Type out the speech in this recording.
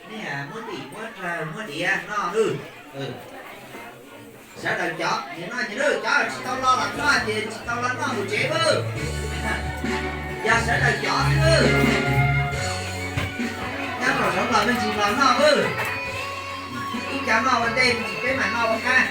Nej muab ntim muab rawg muab diav noj lwm. Sawv daws cov nyias noj nyias lwm, cov tsis tau los los noj ces tsis tau los noj mus tsev lwm. Yog sawv daws cov xwb lwm. Nyob rau saum los me ntsis los noj lwm. Ib co noj ua ntej me ntsis peb mam noj ua qab.